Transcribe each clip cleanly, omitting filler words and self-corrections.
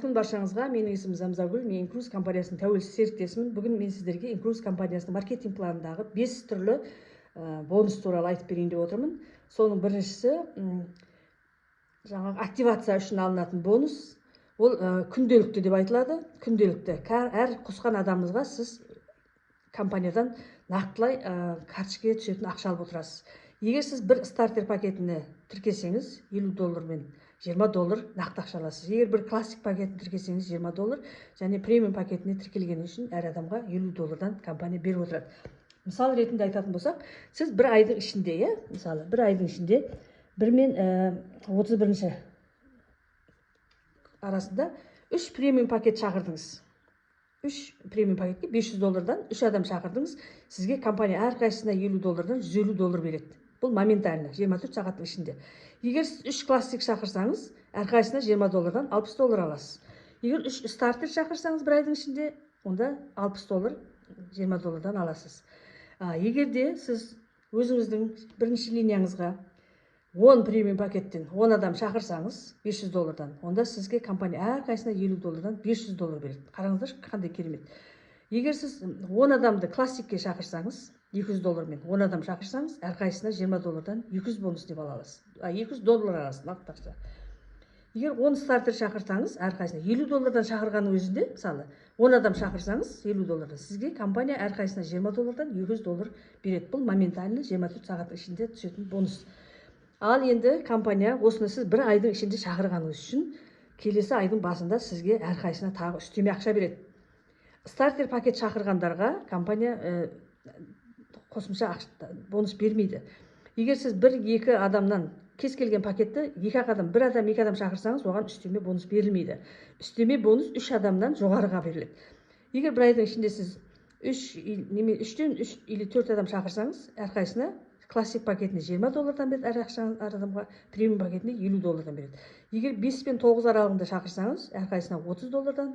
Күн баршаңызға! Менің есімім Замзагүл, мен Инкрузес компаниясының тәуелсіз серіктесімін. Бүгін мен сіздерге Инкрузес компаниясының маркетинг планындағы бес түрлі бонус туралы айтып берейін деп отырмын. Соның біріншісі жаңағы активация үшін алынатын бонус. Ол күнделікті деп айтылады. Күнделікті әр қосқан адамыңызға сіз компаниядан нақтылай карточкаға түсетін ақша алып отырасыз. Егер сіз бір стартер пакетіне тіркелсеңіз, 50 доллармен 20 доллар нақты ақша аласыз. Егер бір классик пакетін тіркелсеңіз, 20 доллар және премиум пакетіне тіркелгені үшін әр адамға 50 доллардан компания беріп отырады. Мысал ретінде айтатын болсақ, сіз бір айдың ішінде, иә, мысалы, бір айдың ішінде 1 мен 31-ші арасында үш премиум пакет шақырдыңыз. Үш премиум пакетке 500 доллардан үш адам шақырдыңыз. Сізге компания әрқайсысына 50 доллардан 150 доллар береді. Бұл моментально, 24 сағаттың ішінде. Егер сіз үш классик шақырсаңыз, әрқайсысына 20 доллардан 60 доллар аласыз. Егер үш стартер шақырсаңыз бір айдың ішінде, онда 60 доллар 20 доллардан аласыз. Егер де сіз өзіңіздің бірінші линияңызға 10 премиум пакеттен 10 адам шақырсаңыз 500 доллардан, онда сізге компания әрқайсысына 50 доллардан 500 доллар береді. Қараңыздаршы, қандай керемет! Егер сіз 10 адамды классикке шақырсаңыз, 200 доллармен 10 адам шақырсаңыз, әрқайсысына 20 доллардан 200 бонус деп ала аласыз, 200 доллар аласыз нақты ақша. Егер 10 стартер шақырсаңыз, әрқайсысына 50 доллардан шақырғанның өзінде, мысалы, 10 адам шақырсаңыз 50 доллардан, сізге компания әрқайсысына 20 доллардан 200 доллар береді. Бұл моментально, 24 сағаттың ішінде түсетін бонус. Ал енді компания осыны сіз бір айдың ішінде шақырғаныңыз үшін келесі айдың басында сізге әрқайсысына тағы үстеме ақша береді. Стартер пакет шақырғандарға компания қосымша бонус бермейді. Егер сіз бір екі адамнан кез келген пакетті екі ақ адам, бір адам, екі адам шақырсаңыз, оған үстеме бонус берілмейді. Үстеме бонус үш адамнан жоғарыға беріледі. Егер бір айдың ішінде сіз үш неме үштен үш или төрт адам шақырсаңыз, әрқайсысына классик пакетіне 20 доллардан береді әр ақша әр адамға, премиум пакетіне 50 доллардан береді. Егер 5 пен 9 аралығында шақырсаңыз, әрқайсысына 30 доллардан,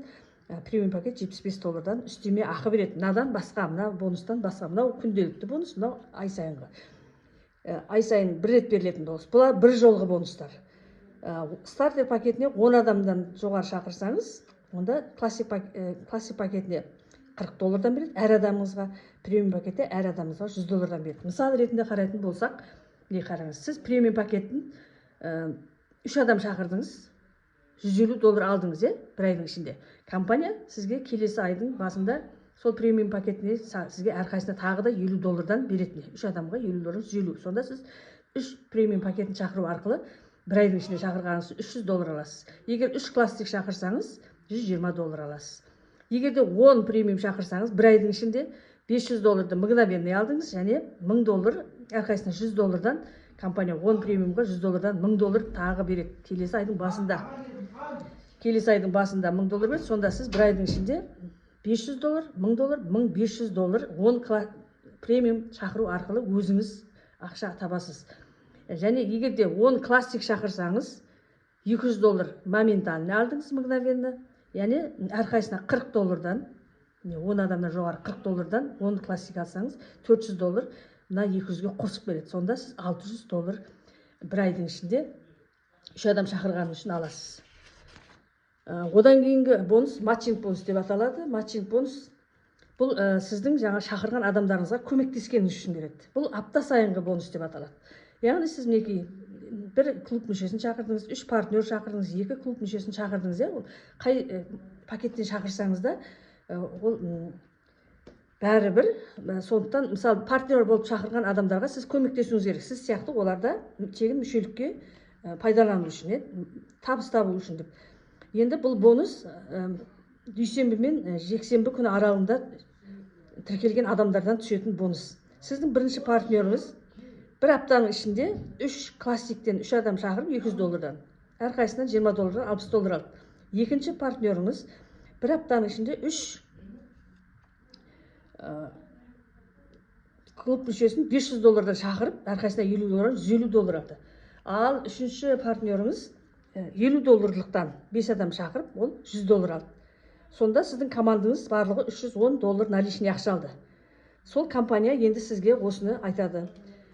премиум пакет 75 доллардан үстеме ақы береді. Мынадан басқа, мына бонустан басқа. Мынау күнделікті бонус, мынау ай сайынғы, ай сайын бір рет берілетін бонус. Бұлар бір жолғы бонустар. Стартер пакетіне 10 адамдан жоғары шақырсаңыз, онда классик пакетіне 40 доллардан береді әр адамыңызға, премиум пакетте әр адамыңызға 100 доллардан береді. Мысал ретінде қарайтын болсақ, міне, қараңыз: сіз премиум пакетін үш адам шақырдыңыз, 150 доллар алдыңыз, иә, бір айдың ішінде. Компания сізге келесі айдың басында сол премиум пакетіне сізге әрқайсысына тағы да 50 доллардан береді. Міне, үш адамға 50 доллар, 150. Сонда сіз үш премиум пакетін шақыру арқылы бір айдың ішінде шақырғаныңыз 300 доллар аласыз. Егер үш классик шақырсаңыз, 120 доллар аласыз. Егер де 10 премиум шақырсаңыз бір айдың ішінде, 500 долларды мгновенный алдыңыз және 1000 доллар, әрқайсысына 100 доллардан, компания 10 премиумға 100 доллардан 1000 доллар тағы береді келесі айдың басында. Келесі айдың басында 1000 доллар береді. Сонда сіз бір айдың ішінде 500 доллар, 1000 доллар, 1500 доллар 10 премиум шақыру арқылы өзіңіз ақша табасыз. Және егер де 10 классик шақырсаңыз, 200 доллар моментально алдыңыз, мгновенно, яғни әрқайсысына 40 доллардан, міне, 10 адамнан жоғары 40 доллардан 10 классик алсаңыз, 400 доллар мына 200-ге қосып береді. Сонда сіз 600 доллар бір айдың ішінде үш адам шақырғаныңыз үшін аласыз. Одан кейінгі бонус матчинг бонус деп аталады. Матчинг бонус бұл сіздің жаңа шақырған адамдарыңызға көмектескеніңіз үшін береді. Бұл апта сайынғы бонус деп аталады. Яғни сіз, мінекей, бір клуб мүшесін шақырдыңыз, үш партнер шақырдыңыз, екі клуб мүшесін шақырдыңыз, иә. Ол қай пакеттен шақырсаңыз да, ол бәрібір. Сондықтан, мысалы, партнер болып шақырған адамдарға сіз көмектесуіңіз керек. Сіз сияқты олар да тегін мүшелікке пайдалану үшін, иә, табыс табу үшін деп. Енді бұл бонус дүйсенбі мен жексенбі күні аралығында тіркелген адамдардан түсетін бонус. Сіздің бірінші партнеріңіз бір аптаның ішінде үш классиктен үш адам шақырып, 200 доллардан, әрқайсысынан 20 доллардан 60 доллар алды. Екінші партнеріңіз бір аптаның ішінде үш клуб мүшесін 500 доллардан шақырып, әрқайсысына 50 доллардан 150 доллар алды. Ал үшінші партнеріңіз 50 долларлықтан бес адам шақырып, ол 100 доллар алды. Сонда сіздің командаңыз барлығы 310 доллар наличный ақша алды. Сол компания енді сізге осыны айтады: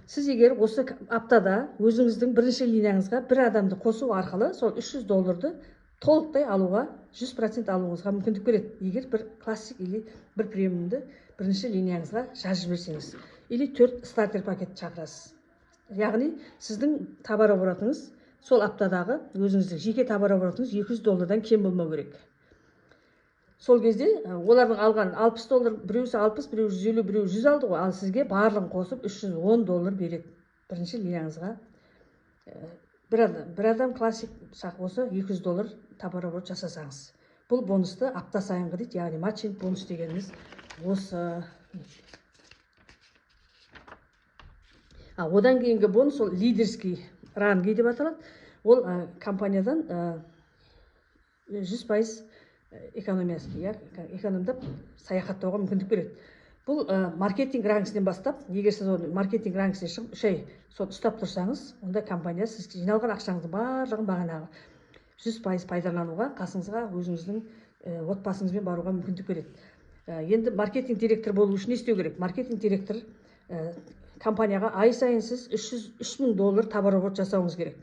сіз егер осы аптада өзіңіздің бірінші линияңызға бір адамды қосу арқылы сол 300 долларды Толықтай алуға, 100% алуыңызға мүмкіндік береді, егер бір классик или бір премиумды бірінші линияңызға жазып жіберсеңіз, или 4 стартер пакет шақырасыз. Яғни сіздің товарооборотыңыз сол аптадағы өзіңіздің жеке товарооборотыңыз 200 доллардан кем болмау керек. Сол кезде олардың алған 60 доллар, біреусі 60, біреуі 150, біреуі 100 алды ғой, ал сізге барлығын қосып 310 доллар береді бірінші линияңызға. Бір адам классик осы 200 доллар товарооборот жасасаңыз. Бұл бонусты апта сайынғы дейді, яғни матчинг бонус дегеніміз осы. Одан кейінгі бонус ол лидерский ранги деп аталады. Ол компаниядан 100% экономиясы, экономдап саяхаттауға мүмкіндік береді. Бұл маркетинг рангісінен бастап, егер сіз оны маркетинг рангісіне шығып, 3 ай соны ұстап тұрсаңыз, онда компания сіз жиналған ақшаңыздың барлығын бағанағы 100% пайдалануға, қасыңызға өзіңіздің отбасыңызбен баруға мүмкіндік береді. Енді маркетинг директор болу үшін не істеу керек? Маркетинг директор компанияға ай сайын сіз 3000 доллар товарооборот жасауыңыз керек.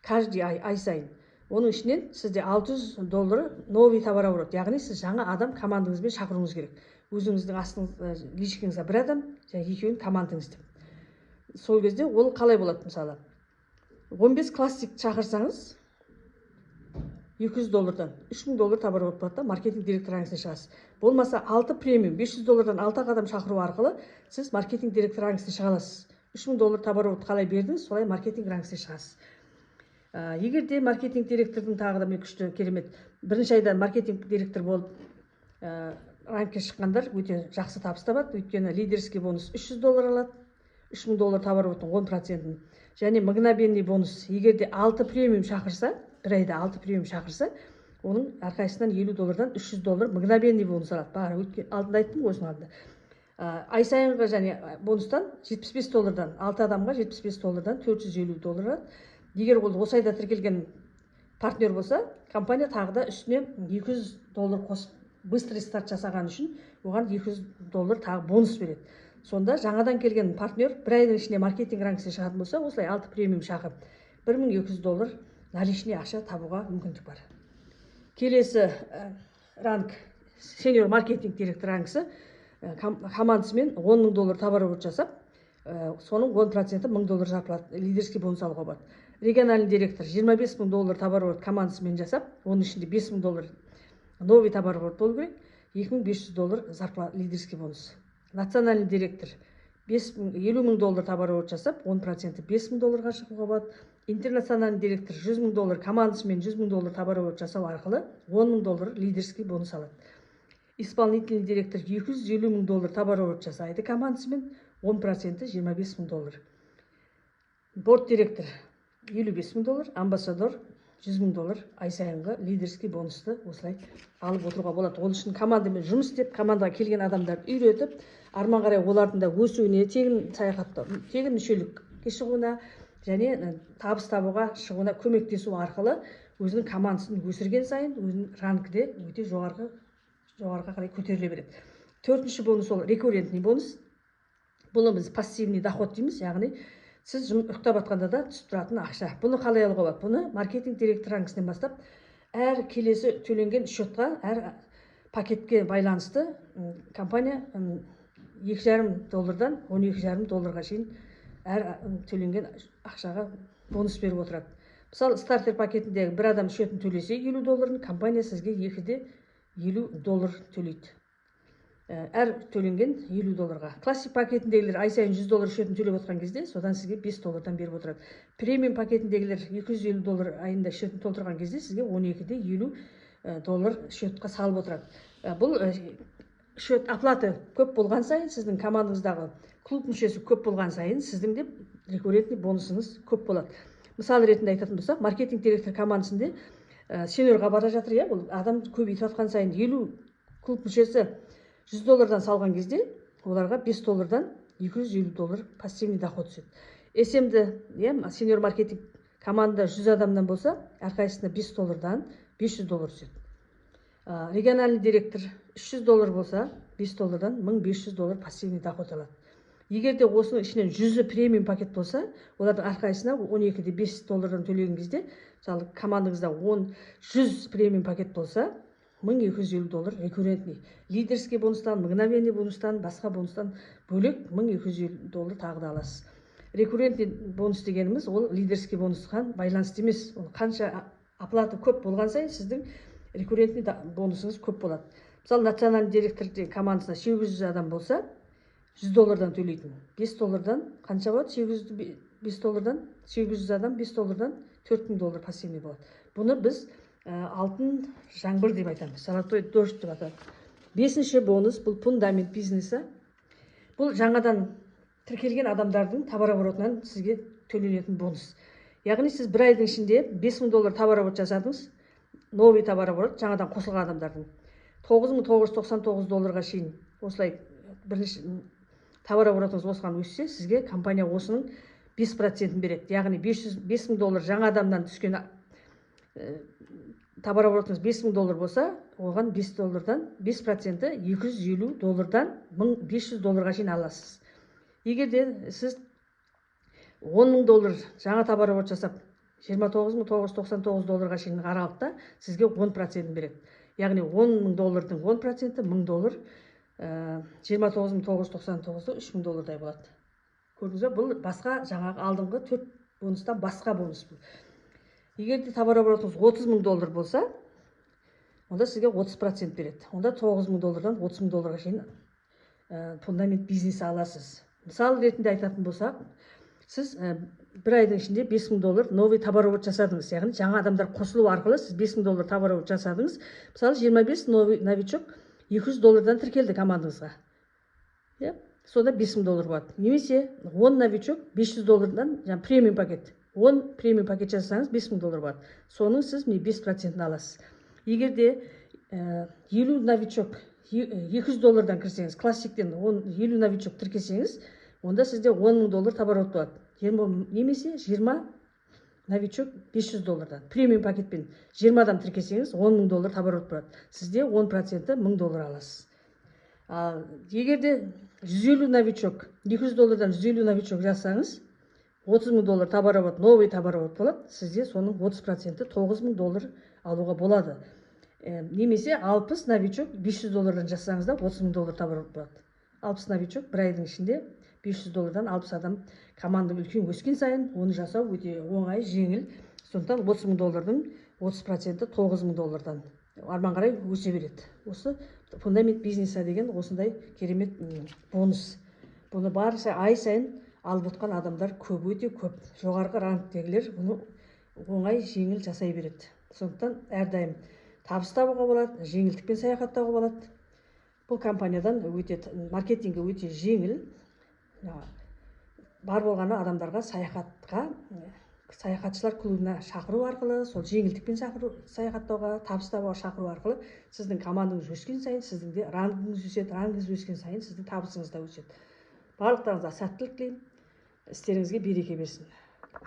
Каждый ай сайын. Оның ішінен сізде 600 доллары новый товарооборот, яғни сіз жаңа адам командаңызбен шақыруыңыз керек. Өзіңіздің астыңыз, личкаңызға бір адам, және екеуін командаңыз деп. Сол кезде ол қалай болады мысалы? 15 классик шақырсаңыз, 200 доллардан 3000 доллар товарооборот болады да, маркетинг директор рангісіне шығасыз. Болмаса 6 премиум, 500 доллардан 6 адам шақыру арқылы сіз маркетинг директор рангісіне шыға аласыз. 3000 доллар товарооборот қалай бердіңіз, солай маркетинг рангісіне шығасыз. Егер де маркетинг директордың тағы да мен күшті керемет бірінші айда маркетинг директор болып рангке шыққандар өте жақсы табыс табады. Өйткені лидерский бонус 300 доллар алады, 3000 доллар товарообороттың 10%-ін. Және мгновенный бонус, егер де 6 премиум шақырса, бір айда 6 премиум шақырса, оның әрқайсысынан 50 доллардан 300 доллар мгновенный бонус алады. Бағана өткен алдында айттым ғой, осының алдында. Ай сайынғы және бонустан 75 доллардан, 6 адамға 75 доллардан 450 доллар алады. Егер ол осы айда тіркелген партнер болса, компания тағы да үстіне 200 доллар қосып, быстрый старт жасаған үшін оған 200 доллар тағы бонус береді. Сонда жаңадан келген партнер бір айдың ішінде маркетинг рангісіне шығатын болса, осылай 6 премиум шақырып, 1200 доллар наличный ақша табуға мүмкіндік бар. Келесі ранг сеньор маркетинг директор рангісі, командасымен 10 000 доллар товарооборот жасап, соның 10% 1000 доллар зарплата, лидерский бонус алуға болады. Региональный директор 25 000 доллар товарооборот командасымен жасап, оның ішінде 5000 доллар новый товарооборот болу керек, 2500 доллар зарплата, лидерский бонус. Национальный директор 50 000 доллар товарооборот жасап, 10% 5000 долларға шығуға болады. Интернациональный директор 100 000 доллар командасымен 100 000 доллар товарооборот жасау арқылы 10 000 доллар лидерский бонус алады. Исполнительный директор 250 000 доллар товарооборот жасайды командасымен, 10% 25 000 доллар. Борт директор 55 000 доллар, амбассадор 100 000 доллар ай сайынғы лидерский бонусты осылай алып отыруға болады. Ол үшін командамен жұмыс істеп, командаға келген адамдарды үйретіп, арман қарай олардың да өсуіне, тегін саяхатта, тегін мүшелікке шығуына және табыс табуға шығуына көмектесу арқылы өзінің командасын өсірген сайын өзінің рангіде өте жоғарыға қарай көтеріле береді. Төртінші бонус ол рекуррентный бонус. Бұны біз пассивный доход дейміз, яғни сіз ұйықтап жатқанда да түсіп тұратын ақша. Бұны қалай алуға болады? Бұны маркетинг директор рангісінен бастап әр келесі төленген счетқа, әр пакетке байланысты, компания, екі жарым доллардан он екі жарым долларға шейін әр төленген ақшаға бонус беріп отырады. Мысалы, стартер пакетіндегі бір адам счетін төлесе елу долларын, компания сізге екі де елу доллар төлейді. Әр төленген елу долларға. Классик пакетіндегілер ай сайын жүз доллар счетін төлеп отқан кезде, содан сізге бес доллардан беріп отырады. Премиум пакетіндегілер екі жүз елу доллар айында счетін толтырған кезде сізге он екі де елу доллар счетқа салып отырады. Бұл счет оплаты көп болған сайын, сіздің командаңыздағы клуб мүшесі көп болған сайын, сіздің де рекуррентный бонусыңыз көп болады. Мысал ретінде айтатын болсақ, маркетинг директор командасында, сеньорға бара жатыр, иә, бұл адам көбейтіп жатқан сайын 50 клуб мүшесі жүз доллардан салған кезде, оларға бес доллардан екі жүз елу доллар пассивный доход түседі. СМ-ді, иә, сеньор маркетинг команда 100 адамнан болса, әрқайсысына бес доллардан бес жүз доллар түседі. Региональный директор үш жүз доллар болса, бес доллардан мың бес жүз доллар пассивный доход алады. Егер де осының ішінен 100-і премиум пакет болса, олардың әрқайсысына 12,5 доллардан төлеген кезде, мысалы, командаңызда 10 100 премиум пакет болса, 1250 доллар рекуррентный лидерский бонустан, мгновенный бонустан, басқа бонустан бөлек 1250 доллар тағы да аласыз. Рекуррентный бонус дегеніміз ол лидерский бонусқа байланысты емес. Ол қанша оплата көп болған сайын, сіздің рекуррентный бонусыңыз көп болады. Мысалы, национальный директор командасында 800 адам болса, 100 доллардан төлейтін, 5 доллардан қанша болады? 800 5 доллардан, 800 адам 5 доллардан 4000 доллар пассивный болады. Бұны біз алтын жаңбыр деп айтамыз, золотой дождь деп атады. Бесінші бонус — бұл фундамент бизнесі. Бұл жаңадан тіркелген адамдардың товарооборотынан сізге төленетін бонус. Яғни сіз бір айдың ішінде 5000 доллар товарооборот жасадыңыз, новый товарооборот, жаңадан қосылған адамдардың 9999 долларға шейін. Осылай бірінші товарооборотыңыз осыған өссе, сізге компания осының 5%-ін береді. Яғни 500 5000 доллар жаңа адамнан түскен товарооборотыңыз 5000 доллар болса, оған 5 доллардан 5%-і 250 доллардан 1500 долларға шейін аласыз. Егер де сіз 10 мың доллар жаңа товарооборот жасап, 29 999 долларға шейін аралықта сізге 10%-ін береді. Яғни 10 мың доллардың 10%-і 1000 доллар, 29 999-ды 3000 доллардай болады. Көрдіңіз бе? Бұл басқа, жаңағы алдыңғы төрт бонустан басқа бонус бұл. Егер де товарооборотыңыз 30 мың доллар болса, онда сізге 30% береді. Онда 9 мың доллардан 30 мың долларға шейін фундамент бизнес аласыз. Мысал ретінде айтатын болсақ, сіз бір айдың ішінде 5 мың доллар новый товарооборот жасадыңыз, яғни жаңа адамдар қосылу арқылы сіз 5 мың доллар товарооборот жасадыңыз. Мысалы, 25 новый новичок 200 доллардан тіркелді командаңызға, иә, сонда 5 мың доллар болады. Немесе 10 новичок 500 доллардан, жаңағы премиум пакет, 10 премиум пакет жасасаңыз, 5 мың доллар болады. Соның сіз міне 5%-ін аласыз. Егер де 50 новичок 200 доллардан кірсеңіз, классиктен 10 50 новичок тіркесеңіз, онда сізде 10 мың доллар товарооборот болады. Немесе 20 новичок 500 доллардан премиум пакетпен 20 адам тіркесеңіз, 10 мың доллар товарооборот болады. Сізде 10%-і 1000 доллар аласыз. Ал егер де 150 новичок 200 доллардан 150 новичок жазсаңыз, 30 мың доллар товарооборот, новый товарооборот болады. Сізде соның 30%-і 9 мың доллар алуға болады. Немесе 60 новичок 500 доллардан жазсаңыз да, 30 мың доллар товарооборот болады. 60 новичок бір айдың ішінде 500 доллардан 60 адам. Команда үлкен өскен сайын оны жасау өте оңай, жеңіл. Сондықтан 30 мың доллардың 30%-і 9 мың доллардан арман қарай өсе береді. Осы фундамент бизнеса деген осындай керемет бонус. Бұны барынша ай сайын алып отқан адамдар көп, өте көп. Жоғарғы рангтегілер бұны оңай, жеңіл жасай береді. Сондықтан әрдайым табыс табуға болады, жеңілдікпен саяхаттауға болады бұл компаниядан. Өте маркетингі өте жеңіл. Бар болғаны адамдарға саяхатқа, саяхатшылар клубына шақыру арқылы, сол жеңілдікпен шақыру, саяхаттауға, табыс табуға шақыру арқылы сіздің командаңыз өскен сайын, сіздің де рангіңіз өседі. Рангіңіз өскен сайын, сіздің табысыңыз да өседі. Барлықтарыңызға сәттілік тілеймін, істеріңізге береке берсін.